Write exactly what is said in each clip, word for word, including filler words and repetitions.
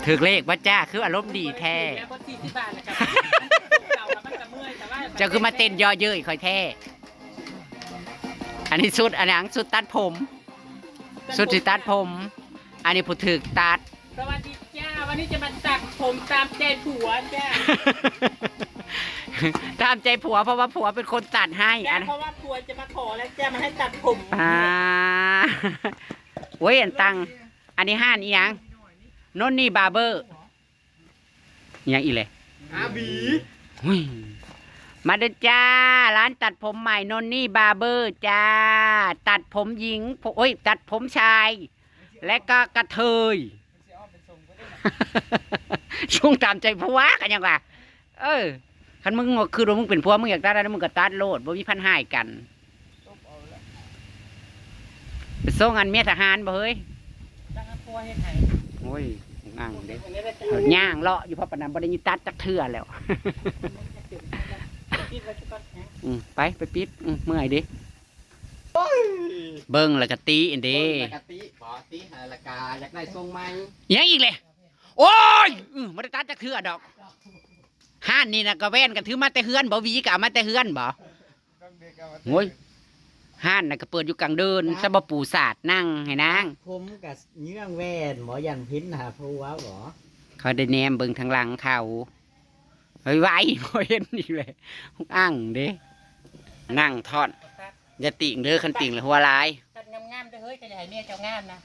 ถือเลขว่าจ้า คืออารมณ์ดีแท้ เจ้าคือมาเต้นเยาะเย้ยคอยแท้ อันนี้สุด อันนั้นสุดตัดผม สุดที่ตัดผม อันนี้ผู้ถือตัด สวัสดีจ้า วันนี้จะมาตัดผมตามใจผัวจ้า ตามใจผัว เพราะว่าผัวเป็นคนตัดให้ จ้า อัน เพราะว่าผัวจะมาขอแล้วจ้า มาให้ตัดผม อ่า โอ้ย อันตัง อันนี้ห้านอีหยัง นนนี่บาร์เบอร์ อีหยังอีกเลย อาบี หุย มาเด้อจ้า ร้านตัดผมใหม่นนนี่บาร์เบอร์จ้า ตัดผมหญิง โอ้ย ตัดผมชาย และก็กระเทย ช่วงตามใจผัวกันยังว่า เออ คันมึงคือว่ามึงเป็นผัว มึงอยากตัดอะไร มึงก็ตัดโลด บ่มีพันห้ายกัน ไปส่งอันเมียทหารบ่เฮ้ย จักหาผัวเฮ็ดให้ โอ้ย อ่างเด้ อันนี้ได้จ้ะ ย่างเลาะอยู่เพราะปานนั้นบ่ได้มีตัดจักเทื่อแล้ว ปิดไว้ซะก่อนนะ อืม ไป ไปปิด อืม เมื่อยเด้ เบิ่งแล้วก็ติอันเด้ เบิ่งแล้วก็ติ บ่ติหาละกา อยากได้ทรงใหม่ ยังอีกเลย โอ้ย อืม บ่ได้ตัดจักเทื่อดอก ห้านนี่นะก็แว่นก็ถือมาแต่เฮือนบ่ หวีก็เอามาแต่เฮือนบ่ โอ้ย ห้านน่ะก็เปิดอยู่กลางเดิน สะบ่ปูสาดนั่งให้นาง ผมกับเยื่องแว่นบ่ ยันพินหาผัวบ่ เขาได้แนมเบิ่งทางหลังเขา ไวๆ บ่เห็นอีกเลย อ่างเด้ นั่งท่อน อย่าติ่งเด้อ คันติ่งแล้วหัวลาย ตัดงามๆเด้อเฮ้ย ก็อย่าให้เมียเจ้างามนะ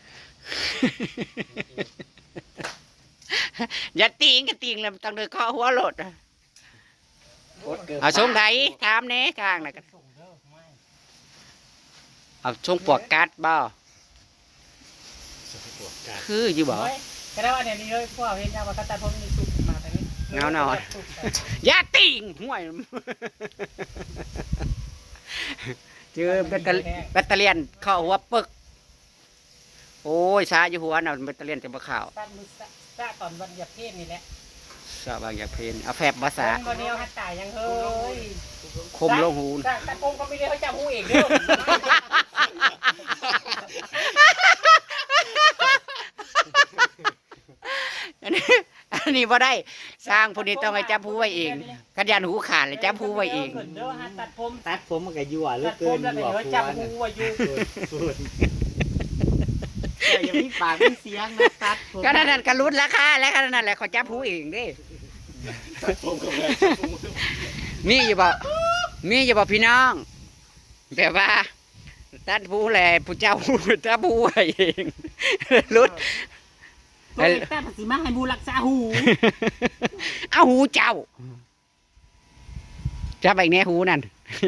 อย่าติ่ง ก็ติ่งแล้วต้องเดินเคาะหัวโลด เอาทรงใด ถามแหน่ ข้างน่ะก็ เอาทรงปวกกัดบ่ คืออยู่บ่ โอ้ย ก็ได้ว่าเนี่ยนี่เฮ้ย พวกเห็นยังว่าเขาตัดผมนี่สุกมาแต่นี่ เงาหน่อย อย่าติ่ง ห่วย เจอแบตเตอรี่ แบตเตอรี่เคาะหัวปึก โอ้ย ซาอยู่หัวน่ะ แบตเตอรี่จะบ่เข้า ตัดมือซะ ซะตอนวันเหยียบเพศนี่แหละ ซะบางอยากเพน เอาแฟบบ่ซะ มันบ่แนวหัดตายยังเฮ้ย คมลงหู ซะ ซะ ตัดผมก็ไม่ได้เขาจับหูเองเด้อ อันนี้ อันนี้บ่ได้ สร้างผู้นี้ต้องให้จับหูไว้เอง คันย่านหูขาดแล้วจับหูไว้เอง เด้อ หาตัดผม ตัดผมมันก็ยั่วเหลือเกิน ตัดผมแล้วก็ ยั่ว เดี๋ยว ผัว จับหู น่ะ ไว้อยู่ พูด พูด เจ้าอย่ามีปากมีเสียงนะ ตัดผม ก็นั่นนั่นก็หลุดราคาแล้ว ก็นั่นแหละ ขอจับหูเองเด้ ตัดผมกับแม่ มีอยู่บ่ มีอยู่บ่พี่น้อง แบบว่า ตัดหูแหละ ผู้เจ้าหูจับหูไว้เอง หลุด ตัวเองแต่ภาษีมาให้หมู่รักษาหู เอาหูเจ้า จับไปแน่หูนั่น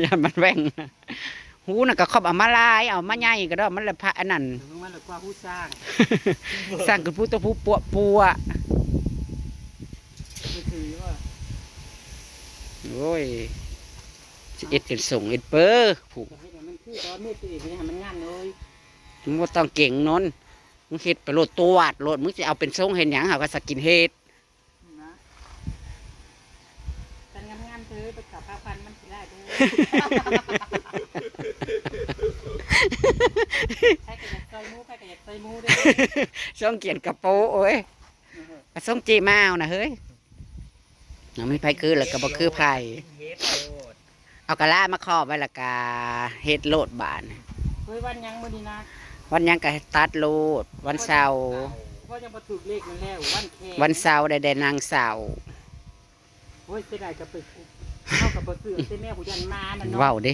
อย่ามันแหว่ง หูนั่นก็ครอบเอามาลาย เอามาใหญ่ก็ได้ มันละพระอันนั้น ถึงมันละกว่าหูสร้าง สร้างคือผู้ตัวผู้ปัวปัว มันคือว่า โอ้ย สิเอ็ดเป็นส่งเอ็ดเปอร์ ผูก จะให้มันคือตอนมืดตัวเองมันให้มันงามเลย มึงบ่ต้องเก่งนนท์ มึงเฮ็ดไปโลด ตวาดโลด มึงสิเอาเป็นทรงเฮ็ดหยัง เฮาก็สกินเฮด นะ กันงามๆเธอไปขับพาพันมันสิได้เด้อ ใครก็อยากซอยหมู่ ใครก็อยากซอยหมู่เด้อ ทรงเกียนกระโปรงโอ้ย กระทรงเจมาวนะเฮ้ย ยังไม่ไผคือแล้วก็บ่คือไผ เอากะลามาครอบไว้แล้วก็เฮ็ดโลดบาด เฮ้ย วันหยังมื้อนี้นะ วันหยังก็ตัดโลด วันเสาร์ เพราะยังบ่ถูกเลขนั่นแล้ว วันแขก วันเสาร์ได้ ได้นางเสาร์ โอ้ย เสียดายก็ไป เฮาก็บ่ซื้อ แต่แมวผู้ยันหมานั่นเนาะ เว้าเด้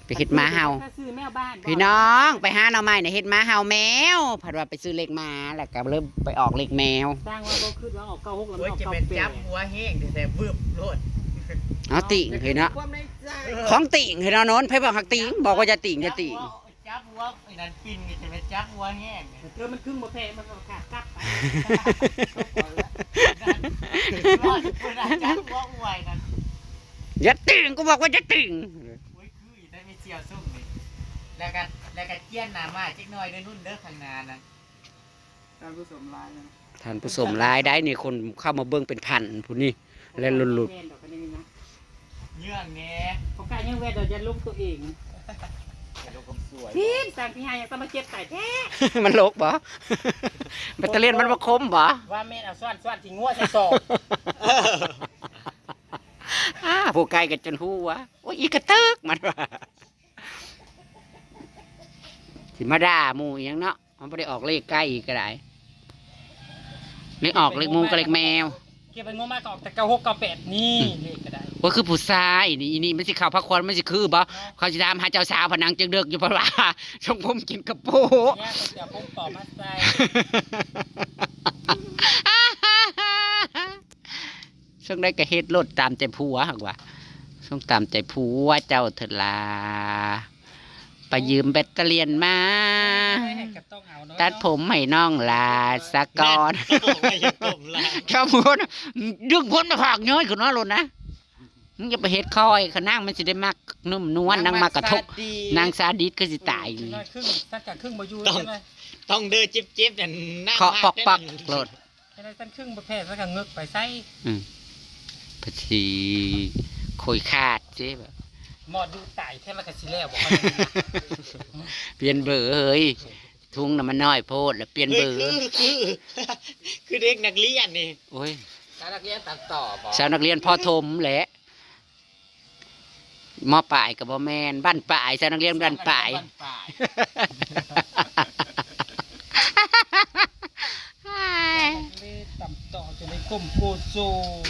ไปเฮ็ดหมาเห่า ถ้าซื้อแมวบ้าน พี่น้อง ไปหาหน่อไม้น่ะเฮ็ดหมาเห่าแมว ผัดว่าไปซื้อเลขหมา แล้วก็เลยไปออกเลขแมว สร้างว่าบ่คิดว่าออกเก้าหกแล้ว โอ้ย มันออก จะเป็น เก้าแปด จับหัวแห้งแต่วืบโลด เอาติ่งเฮ้ยเนาะ ความในใจ ของติ่งเฮ้ยเนาะนนท์ ไผบอกหักติ่ง บอกว่าอย่าติ่ง อย่าติ่ง จับหัวไอ้นั่นปิ่นนี่จะเป็นจับหัวแห้ง เธอมันครึ่งบ่แพ้ มันก็ขาดกลับไป นั่น จับหัวอวยนั่น อย่าติ่ง กูบอกว่าอย่าติ่ง อุ้ย คืออยู่ได้ไม่เจียวซุ่มนี่ แล้วก็ แล้วก็เจียนหนามาจักหน่อยเด้อนุ่นเด้อข้างหน้านะ ท่านผู้ชมหลายนะ ท่านผู้ชมหลายได้นี่ คนเข้ามาเบิ่งเป็นพันผู้นี้ และหลุดๆ แว่นดอกอันนี้นะ เยื่องแหน่ ของกายยังแว่นดอก อย่าลงตัวเอง อย่าล ผมสวย พี่สั่งพี่ฮายยังต้องมาเจ็บไตแท้ มันลกบ่ แบตเตอรี่มันบ่คมบ่ ว่าแม่นเอาซ้อนซ้อนที่งัวใส่ศอก อ้า ผู้ไกลกันจนฮู้ว่า โอ้ย อีกระตึก มันว่า สิมาด่าหมู่อีหยังเนาะ มันบ่ได้ออกเลขใกล้อีกก็ได้ เลขออกเลขหมู่กับเลขแมว เก็บไปงวดมาก็ออกแต่เก้าหกเก้าแปดนี่ อืม เลขก็ได้ ว่าคือผู้ชายนี่ อีนี่มันสิเข้าพระควันมันสิคือบ่ เขาสิถามหาเจ้าสาวพะนังจึงเดิกอยู่เพราะว่า ทรงผมกินกระโปง เนี่ยเขาจะเอาผมต่อมาใส่ ช่วงได้กระเฮ็ดโลดตามใจผัวหักว่า ช่วงตามใจผัวเจ้าเถิดลา ไปยืมแบตเตอเลียนมา ไม่ให้ก็ต้องเอาเนาะ ตัดผมให้น้องลาสะก่อน นั่นเขาบอกว่าอย่าก้มลา เจ้าผัวน่ะ ดึงคนมาผากย้อยขึ้นมาโลดนะ มึงอย่าไปเฮ็ดคอยขะนางมันสิได้มักนุ่มนวล นางมักกระทก นางมักซาดิส นางซาดิสคือสิตาย จังน้อยครึ่ง ตัดกับครึ่งบ่อยู่ ต้อง ใช่ไหม ต้องเดินจิบจิบนั่น นาง เคาะ มัก ปอกปอก เด้อนั่น โลด จังน้อยตัดครึ่งบ่แพ้ แล้วก็เงือกไปใส่ อืม ภาษีโคยขาดเจ๊แบบ หมอดูตายแท้มันก็สิแล้วบ่ค่อยดีนะ เปลี่ยนเบอร์เฮ้ย ถุงน่ะมันน้อยโพด แล้วเปลี่ยนเบอร์ เฮ้ย คือ คือ คือเด็กนักเรียนนี่ โอ้ย สาวนักเรียนตัดต่อบ่ สาวนักเรียน ป.ถม แหละ ม.ปลายก็บ่แม่น บั้นปลาย สาวนักเรียนบั้นปลาย บั้นปลาย เลยตัดต่อจนได้ก้มโกโซ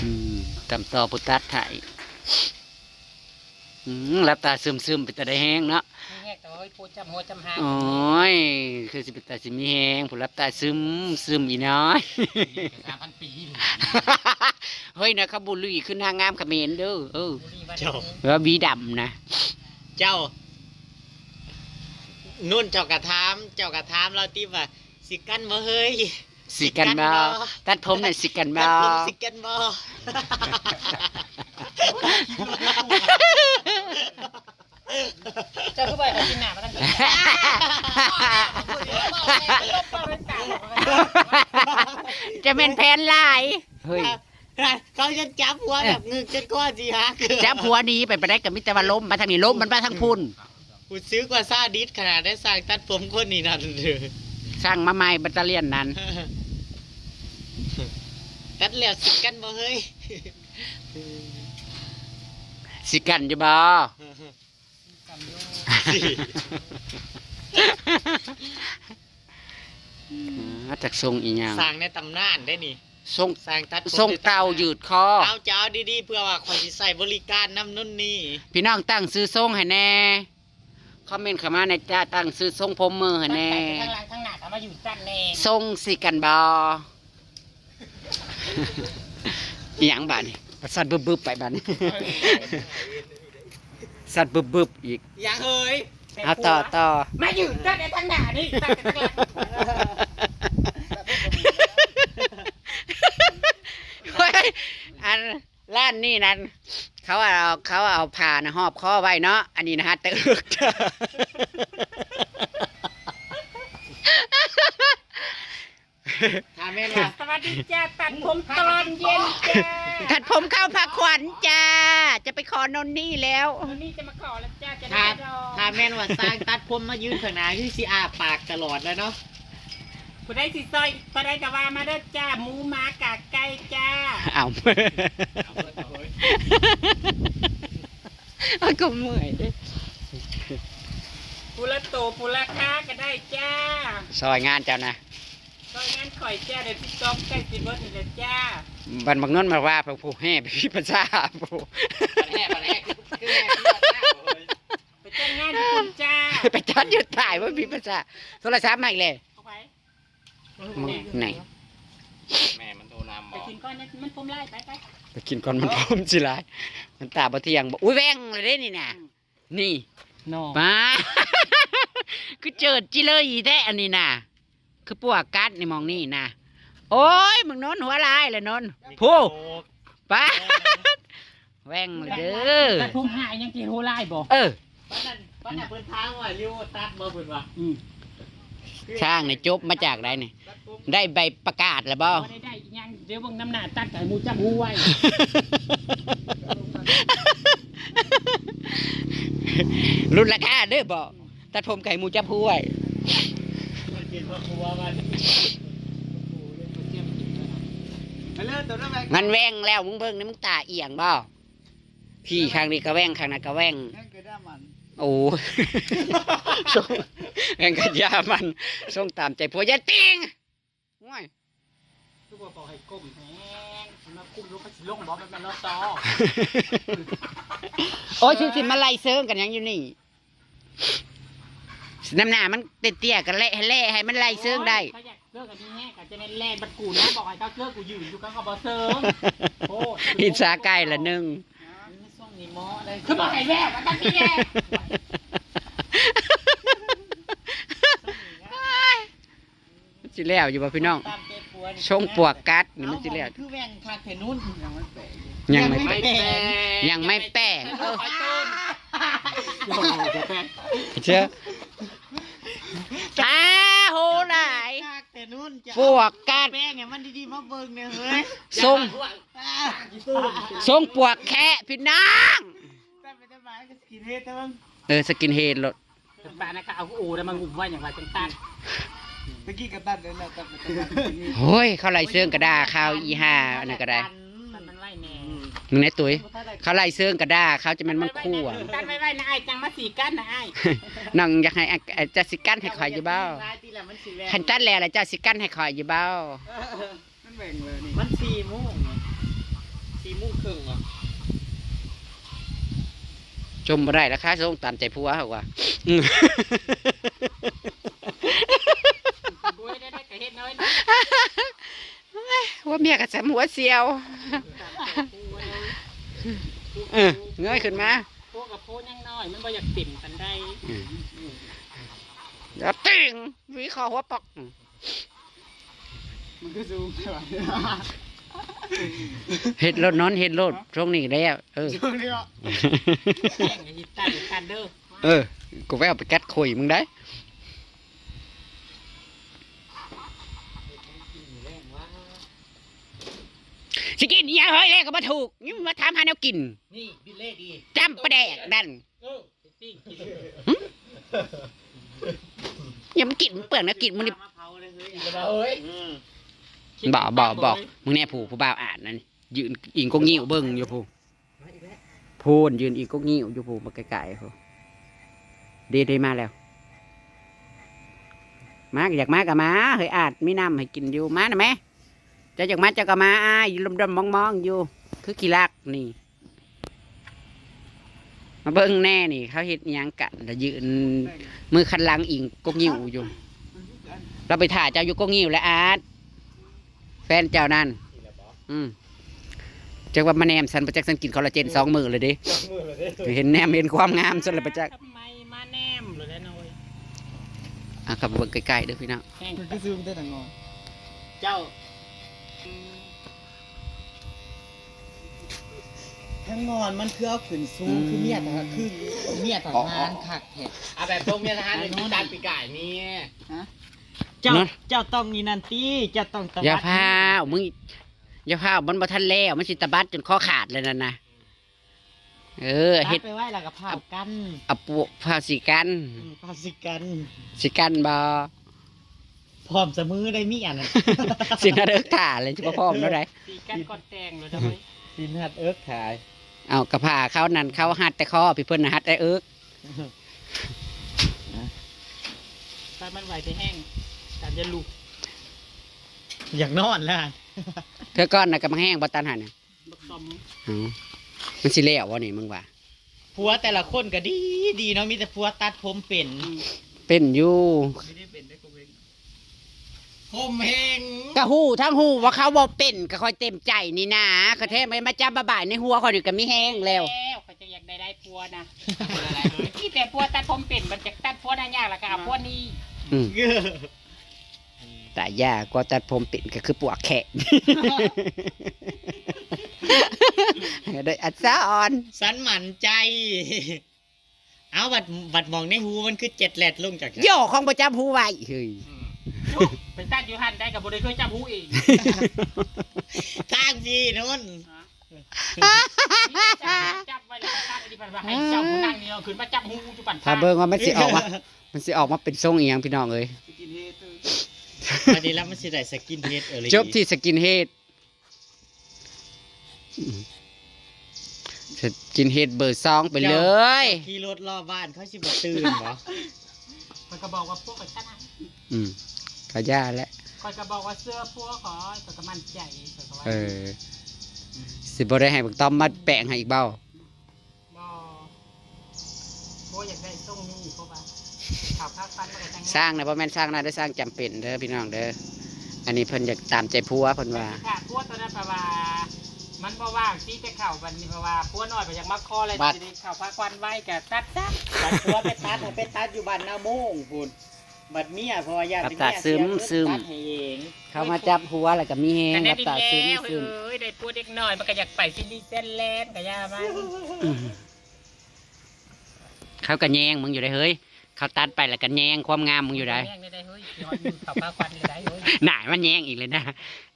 อืม ตัดต่อผู้ตัดให้ อืม หลับตาซึมๆ เป็นตาได้แฮงเนาะ มีแฮงแต่ว่าเฮ้ย ผู้จำหัวจำหาง โอ้ย คือสิเป็นตาสิมีแฮง ผู้หลับตาซึมๆ อีน้อย สามพันปี เฮ้ย นะ เขาบุหรี่ขึ้นห้างงามเขมรเด้อ เออ บุหรี่วัน เจ้า นี้ ว่าหวีดำนะ เจ้า นุ่นเจ้ากระถาม เจ้ากระถามเราติว่า สิกันบ่เฮ้ย สิกันบ่ สิกันบ่ ตัดผมน่ะสิกันบ่ ตัดผมสิกันบ่ เจ้าคือบ่ให้เขากินน้ำมาตั้งแต่ จะเป็นแผนหลาย เฮ้ย เขาจะจับหัวแบบงึกจนคอสิหัก จับหัวหนีไป ไปได้ก็มีแต่ว่าล้มมาทางนี้ ล้มมันมาทางพุ้น ผู้ซื้อกว่าซาดิสขนาดได้สร้างตัดผมคนนี้นั่นเลย สร้างมาใหม่แบตเตอเลียนนั้น ตัดแล้วสิกันบ่เฮ้ย สิกันอยู่บ่ อ่า จักทรงอีหยัง สร้างในตำนานได้นี่ ทรง สร้างตัดผม ทรงเก่ายืดคอ เอาจะเอาดีๆ เพื่อว่าคนที่ใส่บริการน้ำนุ่นนี่ พี่น้องตั้งชื่อทรงให้แน่ คอมเมนต์เข้ามาในอยจ้า ตั้งชื่อทรงผมมือให้แน่ ตั้งแต่ข้างหลังข้างหน้าก็มาอยู่ด้านแน่ ทรงสิกันบ่ อีหยังบาดนี้ สั่นบึบๆ ไปบาดนี้ สั่นบึบๆ อีก อย่างเฮ้ย เอาต่อ ต่อ มาอยู่ด้านในทางหน้านี่ ตั้งแต่ข้างหลัง เฮ้ย อัน ร้านนี่นั่น เขาเอา เขาเอาผ้านะหอบคอไว้เนาะ อันนี้นะฮะ ตึก ถ้าแม่นว่า สวัสดีจ้า ตัดผมตอนเย็นจ้า ตัดผมเข้าพระขวัญจ้า จะไปขอนนนี่แล้ว นนนี่จะมาขอแล้วจ้า จะได้ ถ้า รอ ถ้าแม่นว่าสร้างตัดผมมายืนข้างหน้า คือสิอ้าปากตลอดแล้วเนาะ ผู้ใดสิซอย ผู้ใดก็ว่ามาเด้อจ้า หมูหมากาไก่จ้า เอา เอาเว้ย เอาเว้ย เอาก็เมื่อยเด้ ผู้ละโตผู้ละค่าก็ได้จ้า ซอยงานเจ้านะ ซอยงานข่อยจ้า เดี๋ยวพี่จ๊อบใกล้สิเบิดนี่แหละจ้า บัดบักนนท์มาว่าผู้แห่ไปพิพากษาผู้ บัดแห่ บัดแห่ คือ คือแห่ คือบัดแห่ ไปจ้างงานอยู่คุณจ้า ไปจัดอยู่ถ่ายว่าพิพากษา โทรศัพท์มาอีกเลย เอาไป มึงไหน แม่มันโทรนำบ ไป อก กินก้อนนั้นมันผมไล่ไปไป ไปกินก่อนมันพร้อมสิหลาย มันตาบ่เที่ยงบ่ อุ้ยแว่งเลยเด้นี่น่ะ อืม นี่ นอก ป้า คือเจิดจิเลยอีแท้อันนี้น่ะ คือปวกกัดในหม่องนี่น่ะ โอ้ย มึงนนท์หัวลายเลยนนท์ ผู้ ป้า แว่งเลยเด้อ ตัดผมหายยังสิหัวลายบ่ เออ ป้านนั้น ป้านนั้นเพิ่นถามว่าริ้วตัดบ่เพิ่นว่า อืม ช่างนี่จบมาจากใดนี่ ได้ใบประกาศแล้วบ่ บ่ได้ได้อีหยัง เดี๋ยวเบิ่งน้ำหน้าตัดให้หมู่จับหูไว้ ลดราคาเด้อบ่ ตัดผมไก่หมูจับห้วย มันแว่งแล้ว มึงเบิ่งนี่ มึงตาเอียงบ่ พี่ข้างนี้ก็แว่ง ข้างนั้นก็แว่ง แว่งกระด้ามัน โอ้ แว่งกระด้ามัน ส่งตามใจผัว อย่าติ่ง โอ้ย คือว่าบอกให้ก้มแฮง สิมาก้มลง ก็สิลงบ่ มันแม่นรถต่อ โอ้ย สิ สิมาไล่เซิงกันหยังอยู่นี่ น้ำหน้ามันเตี้ยๆ กันแหละ ให้แหละ ให้มันไล่เซิงได้ เขาอยากเซิงกันนี่แฮง ก็จะแม่นแล่นบัดกูนะ บอกให้เขาเซิง กูยืนอยู่ เขาก็บ่เซิง โอ้ย อิจฉาไก่ละหนึ่ง ส่งนี่หมอได้ คือบอกให้แว่วมาตั้งที่แรก มันสิแล้วอยู่บ่พี่น้อง ตามใจผัวนี่ ช่วงปวกกัดนี่มันสิแล้ว คือแว่งคักแท้นุ่น ยังไม่แปลง ยังไม่แปลง เออ เชื่อ อ้า โหหลาย คักแท้นุ่น ปวกกัด แป้งให้มันดีๆ มาเบิ่งเนี่ยเฮ้ย ทรง อ่า ทรงปวกแคะพี่น้อง ตัดไปตัดมาก็สกินเฮดเด้อ เออ สกินเฮดโลด ปานนั้นก็เอาโอแล้วมางุ้มไว้อย่างไรจังตัน ตะกี้ก็ตัดแล้วนะ ตัดไปตัดมา โอ้ย เขาไล่เซิงกระดาเขาอีห่าอันนั้นก็ได้ ตัดมันไว้แน่ มึงแน่ตุ้ย เขาไล่เซิงกระดาเขาจะมันมันคั่ว ตัดไว้ไว้นะอ้าย จังมาสีกันนะอ้าย น้องอยากให้อ่ะอ่ะเจ้าสิกันให้ข่อยอยู่บ่ คันตัดแล้วล่ะเจ้าสิกันให้ข่อยอยู่บ่ มันแบ่งเลยนี่ มันสี่โมง สี่โมงครึ่งอ่ะ ชมบ่ได้ราคาส่งตามใจผัวเขาว่า อืม โอ้ย ได้ ได้กะเฮ็ดน้อยนะ ว่าเมียก็สำหัวเสียว เออ เงยขึ้นมา พวกกับพวกยังน้อย มันบ่อยากเต็มปานใด อืม อย่าติ่ง วิเคราะห์หัวปอก อืม มันก็สูงไปว่ะ เฮ็ดโลดนอน เฮ็ดโลด ช่วงนี้แล้ว เออ ช่วงนี้เหรอ แข่งกันยิดตันกันเด้อ เออ กูไปเอาไปกัดข่อยมึงได้ สิกินอีหยังเฮ้ย แลกก็บ่ถูก นี่มาถามหาแนวกิน นี่บิลเล่ดี จ้ำปลาแดกนั่น เออ หึ อย่ามากิน มึงเปลืองนะ กินมึงนี่ มาเผาเลยเฮ้ย เฮ้ย อืม บ่ บ่ บ่ มึงแน่ผู้ ผู้บ่าวอ่านนั่น ยืนอิงกกงิ้วเบิ่งอยู่ผู้ พูนยืนอิงกกงิ้วอยู่ผู้ มาไกลๆผู้ เด้ เด้ มาแล้ว มา อยากมาก็มา เฮ้ย อาดมีน้ำให้กินอยู่ มาน่ะแม่ เจ้าอยากมาเจ้าก็มา อ้าย ลมๆ มองๆ อยู่ คือขี้ลักนี่ มาเบิ่งแน่นี่ เขาเฮ็ดอิหยังกัน แล้วยืนมือคันหลังอิงกกงิ้วอยู่ เราไปถ่าเจ้าอยู่กกงิ้วแล้วอาด แฟนเจ้านั่น อืม จักว่ามาแนมฉัน บ่จักฉันกินคอลลาเจนสองมื้อเลยเด้ เห็นแนมเห็นความงามฉันเลยบ่จัก ทำไมมาแนมเลยนะเว้ย อ่ะ ครับ เบิ่งใกล้ๆ เด้อพี่น้อง แห้ง มันก็ซื้อมันได้หนังงอน เจ้า ทั้งงอนมันคือเอาขึ้นสูง อืม คือเมียทหาร คือเมียทหารคักแท้ เอาแบบทรงเมียทหาร อันนู้น ตัดปีกไก่มี ฮะ เจ้า เนาะ เจ้าต้องอีนั่นติ เจ้าต้องตะบัด อย่าพาว มึง อย่าพาว มันบ่ทันแล้ว มันสิตะบัดจนคอขาดเลยนั่นนะ เออ ตัด เฮ็ด ไปไว้แล้วก็พาวกัน เอาปวกพาวสิกัน อืม พาวสิกัน สิกันบ่ พร้อมเสมอได้มีอันนั้น สินัดเอิกถ่าเลย สิบ่พร้อมแล้วใด สีกันก่อนแต่งเลยนะเว้ย สินัดเอิกถ่าย เอากระผ่าเขานั่น เขาหัดแต่คอ พี่เพิ่นน่ะหัดแต่เอิก ตายมันไหวแต่แห้ง การจะลุก อยากนอนแล้ว เธอก่อนน่ะกำลังแห้งบ่ตันหันน่ะ บักซอม อ๋อ มันสิแล้วบ่นี่มึงว่า ผัวแต่ละคนก็ดีดีเนาะ มีแต่ผัวตัดผมเป็น เป็นอยู่ ไม่ได้เป็นได้กูเอง ผมเฮง กะฮู้ทั้งฮู้ว่าเขาบ่เป็น ก็ค่อยเต็มใจนี่นะ ก็แท้ไม่มาจับบ่าบ่ายในหัวข่อยนี่ก็มีแฮงแล้ว แล้วเขาจะอยากได้ได้ผัวนะ มีแต่ผัวตัดผมเป็น มันจะตัดผัวได้ยากแล้วก็เอาผัวนี้ อืม ตายยาก กว่าตัดผมเป็นก็คือปวกแขน โดยอักษร สันหมั่นใจ เอาบัด บัดมองในหูมันคือเจ็ดแลดลงจาก โย่ ของประจำหูไว้ เฮ้ย อืม ไปตัดอยู่หั่นได้ก็บ่ได้เคยจับหูเอง ทางพี่นุ่น ฮะ จับไว้แล้วก็ตัดอันนี้ไปว่าให้เจ้าผู้นั่งนี่เอาขึ้นมาจับหูอยู่ปั่น ถ้าเบิ่งว่ามันสิออกมา มันสิออกมาเป็นทรงอีหยังพี่น้องเอ้ย อันนี้แล้วมันสิได้สกินเฮดเออ จบที่สกินเฮด สกินเฮดเบอร์สองไปเลย ขี่รถรอบบ้านเขาสิบ่ตื่นบ่ มันก็บอกว่าพวกกับฉัน อืมก็ย่าแหละ คอยก็บอกว่าเสื้อพวกขอคอยก็มั่นใจคอยก็ว่า เออ สิบ่ได้ให้บักต้อมมาแปะให้อีกเบ้า บอพวกอยากได้ทรงนี้พวกว่าข่าวภาคฟันมันก็จัง สร้างนะบ่แม่นสร้างนะได้สร้างจำเป็นเด้อพี่น้องเด้อ อันนี้เพิ่นอยากตามใจผัวเพิ่นว่า ค่ะพวกตัวนั้นแปลว่า มันบ่ว่างที่จะเข่าวันนี้แปลว่าพวกน้อยไปอยากมาคออะไร บัด จะได้ข่าวภาคฟันไว้กับตัดซะ บัดผัวไปตัดให้ไปตัดอยู่บ้านนาโมงพุ่นบัดเมียเพราะว่าญาติ ตัดตาซึมซึม ตัดให้เอง เขามาจับหัวแล้วก็มีแฮง แต่ ห ได้ ลับ ดี ตาซึม แล้ว ซึม เอ้ยได้พวกเด็กน้อยมันก็อยากไปที่นี่เส้นแลนก็ย่ามัน อืมเขาก็แยงมึงอยู่ได้เฮ้ย เขาตัดไปแล้วก็แยงความงามมึงอยู่ได้ แม่งได้เฮ้ยเดี๋ยวอยู่ข่าวภาคฟันได้เฮ้ย หน่ายมันแยงอีกเลยนะ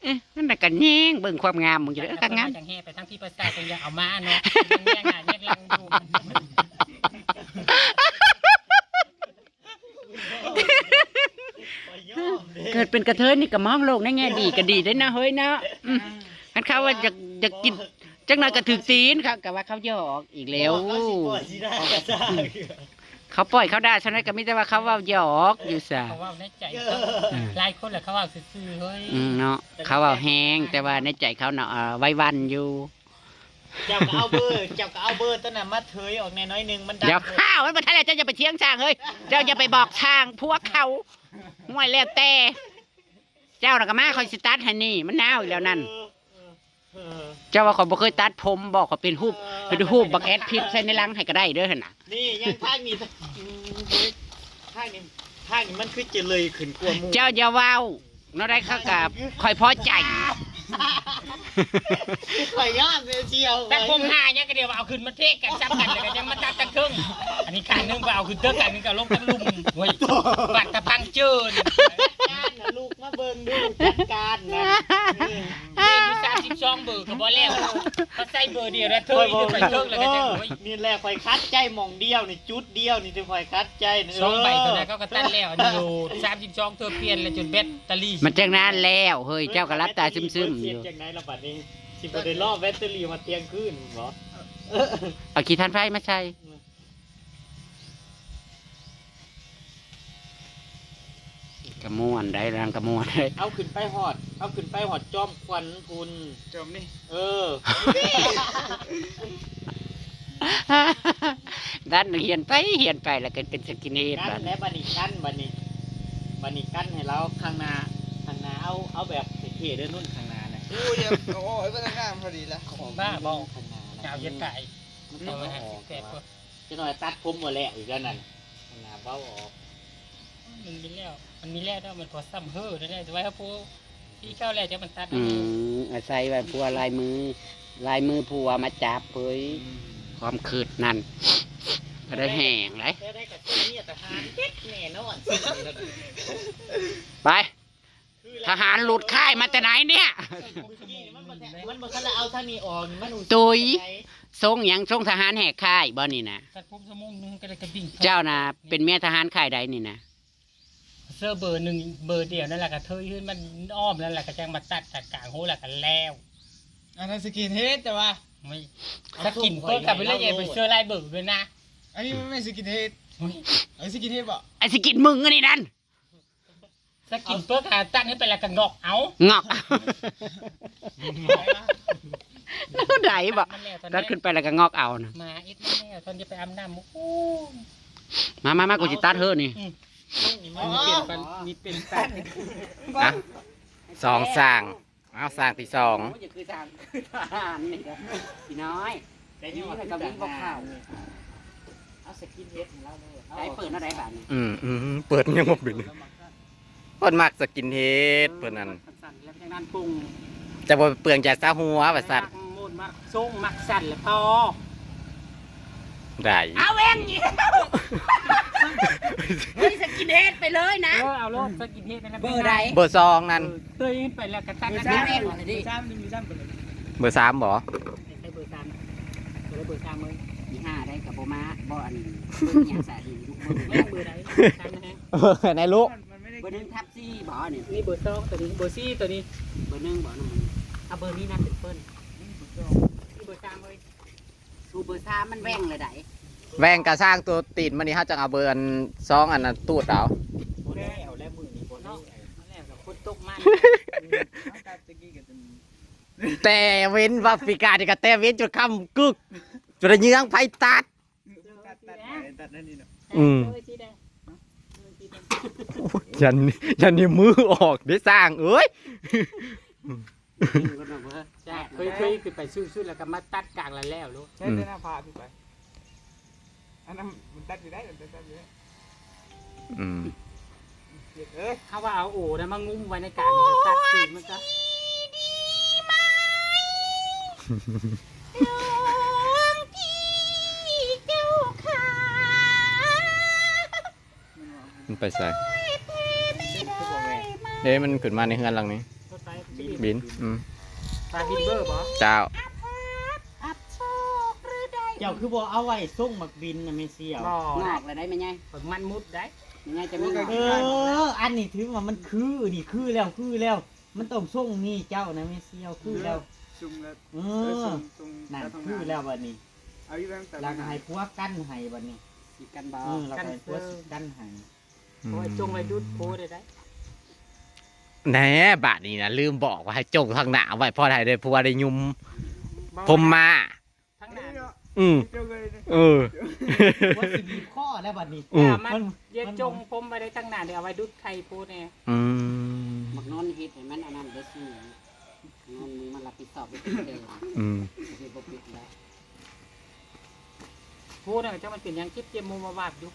เอ๊ะมันน่ะก็แยงเบิ่งความงามมึงอยู่ได้เออก็งาม จังแห่ไปทั้งที่ประสาทยังอยากเอามาเนาะยังแย่งหาแย่งลังอยู่ เกิดเป็นกระเทยนี่ก็มองโลกในแง่ดีก็ดีได้นะเฮ้ยเนาะอืมคันเขาว่าอยากอยากกินจังหน่อยก็ถือตีนเขาก็ว่าเขาหยอกอีกแล้ว เขาสิปล่อยสิได้ก็ได้ เขาปล่อยเขาได้ฉะนั้นก็มีแต่ว่าเขาเว่าหยอกอยู่ซะ เขาว่าในใจหลายคนแหละเขาว่าซื่อๆเฮ้ย อืมเนาะเขาเว่าแฮงแต่ว่าในใจเขาเนาะเอ่อไว้วันอยู่ เจ้าก็เอาเบอร์เจ้าก็เอาเบอร์ต้นน่ะมาเทยออกแน่น้อยหนึงมันดัง เดี๋ยวข้าวมันบ่ทันแล้วเจ้าอย่าไปเถียงช่างเฮ้ยเจ้าอย่าไปบอกช่างพวกเขาห่วยแล้วแต่ เจ้าน่ะก็มาคอยสิตัดให้นี่มันหนาวอีกแล้วนั่น เออเออ เจ้าว่าเขาบ่เคยตัดผมบอกเขาเป็นรูปเป็นรูปบักแอดพิษใส่ในลังให้ก็ได้เด้อหั่นน่ะ นี่ยังทางนี้อืมเฮ้ยทางนี้ทางนี้มันคือจะเลยขึ้นกว่าหมู่ เจ้าอย่าเว้าเนาะได้เขากับคอยพอใจ ข่อยงามเลยเชียว แต่ผมหาเนี่ยก็เดี๋ยวเอาขึ้นมาเทกันซ้ำกันแล้วก็ยังมาตัดตั้งครึ่งอันนี้ข้างหนึงก็เอาขึ้นเทกันนึงก็ลงตั้งลุ่มเฮ้ยบัดตะพังเจิน การนะลูกมาเบิ่งดูจัดการนะ เบอร์อยู่สามสิบสองเบอร์ก็บ่แล้วเขาใส่เบอร์เดียวแล้วเธออีกไปเทิงแล้วก็จะโอ้ย นี่แหละข่อยคัดใจหม่องเดียวนี่จุดเดียวนี่ที่ข่อยคัดใจนี่ สองใบตัวนั้นเขาก็ตัดแล้วอันนี้โหลดสามสิบสองเธอเปลี่ยนแล้วจนแบตเตอรี่ มันจังนั้นแล้วเฮ้ยเจ้าก็รับตาซึมๆอยู่ จังไหนละบัดนี้สิบ่ได้รอแบตเตอรี่มาเที่ยงคืนบ่ เอาขี้ถ่านไฟมาใส่กระมวลได้รังกระมวลได้ เอาขึ้นไปฮอด เอาขึ้นไปฮอดจอมควันพุน จมนี่ เออ ด้านหนึ่งเหียนไปเหียนไปแล้วก็เป็นสกินเฮด กั้นและบัดนี้กั้นบัดนี้บัดนี้กั้นให้เราข้างหน้าข้างหน้าเอาเอาแบบเท่ๆเด้อนุ่นข้างหน้านะ กูยังเอาออกไอ้พนักงานพอดีแล้ว เอาออก บ้าบอ ข้างหน้านะ กาวเย็นไก่ มัน เอา ต้อง ไว้ เอา ห้า อ สิ อบ ก แปด จะหน่อยตัดผมหมดแล้วอีกแล้วนั่นข้างหน้าเบ้าออก มันมีแล้วมันมีแล้วเนาะมันพอซ้ำเฮ้อได้แล้วแต่ว่าพวกที่เจ้าแล้วจะมันตัด อืมอาศัยว่าผัวลายมือ ลายมือผัวมาจับเฮ้ยความคืดนั่นก็ได้แห้งเลย ได้ได้กับเจ้าเนี่ยทหารเด็ดแน่นอน ไป ทหารหลุดค่ายมาแต่ไหนเนี่ย มันบ่ทันมันบ่ทันเอาท่านี้ออกมันอุตส่าห์ ตุย ทรงหยังทรงทหารแหกค่ายบ่นี่นะ ตัดผมชั่วโมงหนึงก็ได้กระดิ่ง เจ้านะเป็นเมียทหารค่ายใดนี่นะ เสื้อเบอร์หนึ่งเบอร์เดียวนั่นแหละกระเทยขึ้นมันอ้อมนั่นแหละกระจังมาตัดตัดกลางหูแล้วกันแล้ว อันนั้นสกินเฮดแต่ว่า ไม่ถ้ากินเพิ่มกลับไปเรื่อยๆไปเสื้อลายเบอร์ด้วยนะ อันนี้มันไม่สกินเฮด อุ๊ย เออสกินเฮดบอก ไอ้สิกินมึงอันนี้นั่น ถ้ากินเพิ่มกลับตัดให้ไปแล้วก็งอกเอา งอกแล้วได้บ่ มันแล้วตอน ตัด นี้ ขึ้นไปแล้วก็งอกเอานะ มาอิดมันแล้วตอนจะไปอาบน้ำโอ้ มามามากูสิตัดเฮ้อนี่ อืมมีเปลี่ยนกันมีเปลี่ยนตัด ฮะสองสร้างเอาสร้างที่สอง อย่าคือทางคือทหารนี่ครับพี่น้อย แต่นี่ นี่มันก็มีบ่เข้า เอาสกินเฮดของเราเลย ได้เปิดเท่าใดบาทนี่ อืมอืมเปิดยังบ่เป็นเพิ่นมักสกินเฮดเพิ่นนั่น สั่นๆแล้วจังนั้นปรุง จะบ่เปลืองใจซะหัวว่าซั่น มักมูนมักส่งมักสั่นแล้วพอ ได้ เอาเองเฮ้ยสกินเฮดไปเลยนะเออเอาโลดสกินเฮดนั่นแหละ เบอร์สองนั่น เตยไปแล้วกระตัน เบอร์ กระ สา ตั ม น เบอร์สามหนึ่งเบอร์สามเปิดเลย เบอร์สามบ่ ใส่เบอร์สามเบอร์เบอร์สามเลย อีห้าได้กับบ่มาบ่อันนี้เบิ่งหยังสาดีลูกเบิ่ง ไม่เบอร์ใด เออไหนลูก เบอร์หนึ่งทับสี่บ่นี่ นี่เบอร์สองตัวนี้เบอร์สี่ตัวนี้ เบอร์หนึ่งบ่น้องมันเอาเบอร์นี้นะเป็นเปิ้ล นี่เบอร์สอง นี่เบอร์สามเลยสูเบอร์สามมันแว่งเลยได แว่งกระสร้างตัวตีนมันนี่เขาจะเอาเบอร์อันสองอันนั้นตูดเอา โบแน่เอาแล้วมือนี่โบแน่เอาแล้วกับคนตกมัน แต่เว้นว่าปีกานี่ก็แต่เว้นจนค่ำกึกจนเยื้องไฟตัด ตัดตัดไปตัดนั่นนี่เนาะ อืม เออสีแดง ยันยันนี่มือออกได้สร้างเอ้ย จ้าเคยเคยคือไปสู้ๆแล้วก็มาตัดกลางแล้วแล้วลูก ใช่ใช่หน้าผาพี่ไปอันนั้นมันตัดอยู่ได้มันตัดอยู่ได้ อืม เอ้ย ถ้าว่าเอาโอนะมางุ้มไว้ในกลางมันตัดสีมันก็ มันไปใส่เด้มันขึ้นมาในเฮือนหลังนี้ รถไฟ บินอืม ปลาบินเบอร์บ่ เจ้า เจ้าคือบ่เอาไว้ส่งหมักบินนะแม่เสี่ยว บ่ งอกเลยได้ไหมไง มันมุดได้ ไม่ไงจะไม่งอก เออ อันนี้ถือว่ามันคือนี่คือแล้วคือแล้ว มันต้องส่งนี่เจ้านะแม่เสี่ยวคือแล้ว ซุ่มแล้ว เอ เออ อ ซุ่มซุ่ม นั่น แล้วทำ คือง าน แล้วบัดนี้ เอาอยู่ตั้งแต่ หลังให้ผัวกันให้บัดนี้ สีกันบ่ เออหลังให้ผัวสิกันให้ โอ้ยจงไว้ดุดโพได้ได้ แหน่บาดนี้นะลืมบอกว่าให้จงทางหน้าไว้เพราะอะไรเด้อเพราะว่าได้ยุมผมมา ทั้งนั้น อืม เจ้าเลยเนี่ย เออ ผัวสิบีบคอแล้วบัดนี้ อืม มันเย็ดจงผมไปได้ตั้งนานเดี๋ยวเอาไว้ดุดไข่โพแน่ อืม บักนอนเฮ็ดให้มันอันนั้นเด้อสินอนมึงมารับผิดชอบไปเจอ อืม เฮ็ดบ่ปิดแล้ว โพน่ะเจ้ามันเป็นยังคิดเตรียมโมมาวาบอยู่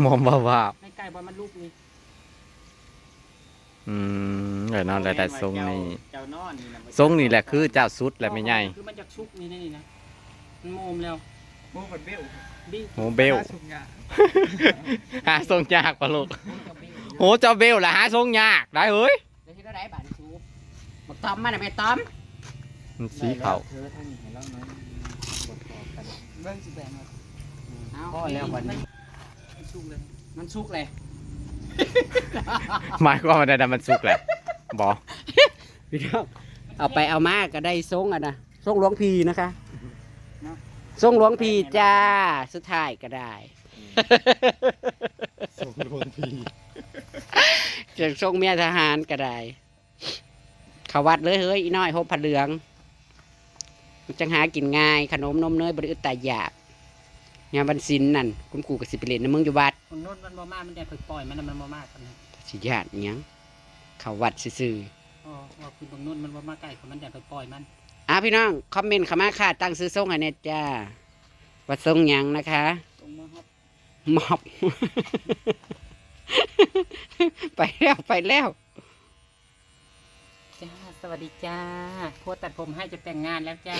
มองบ่าวาบ ในไก่บอลมันลูกนี่ อืมเดี๋ยวนอนได้แต่ทรงนี้ เจ้านอนนี่นะ ทรงนี้แหละคือเจ้าสุดแหละไม่ใหญ่ คือมันจากชุกนี่นี่นะมันโมมแล้ว โอ้คนเบล ดิ โหเบล สุกงา หาทรงยากปะลูกโหเจ้าเบลละหาทรงยากได้เฮ้ย แล้วที่เราได้บาดสูบักตอมมาน่ะแม่ตอม มันสีเขา เธอทั้งนี้ให้เราน้อยบทต่อกัน เบิ่งสิแบ่งเอา เอา พ่อแล้วบัดนี้ มันสุกเลยมันสุกเลย หมายความว่าได้มันสุกแหละบอ พี่น้องเอาไปเอามาก็ได้ทรงอ่ะนะทรงหลวงพีนะคะทรงหลวงพีจ้าสุดท้ายก็ได้ ทรงหลวงพี เสียงทรงเมียทหารก็ได้ เขาวัดเลยเฮ้ยอีน้อยหบผ้าเหลือง มันจังหากินง่าย ขนมนมเนยบริอึดตายอยากยามวันศีลนั่นคุณครูก็สิไปเล่นนำมึงอยู่วัด ของนุ่นมันบ่มามันจะปล่อยมันมันบ่มากัน สิญาติหยังเขาวัดซื่อ อ๋อว่าคุณบางนุ่นมันบ่มาใกล้คนมันจะปล่อยมัน ๆอ่ะพี่น้องคอมเมนต์เข้ามาค่ะตั้งชื่อทรงให้แน่จ้าว่าทรงหยังนะคะ ตรงมาครับ มอบ ไปแล้วไปแล้ว จ้าสวัสดีจ้าผัวตัดผมให้จะแต่งงานแล้วจ้า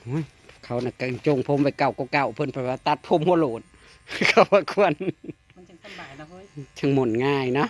โอ้ยเขาน่ะกังจงผมไปเก่าก็เก่าเพิ่นเพราะว่าตัดผมหัวโลน เขาว่าควร มันจังสบายนะเฮ้ย ช่างหม่นง่ายเนาะ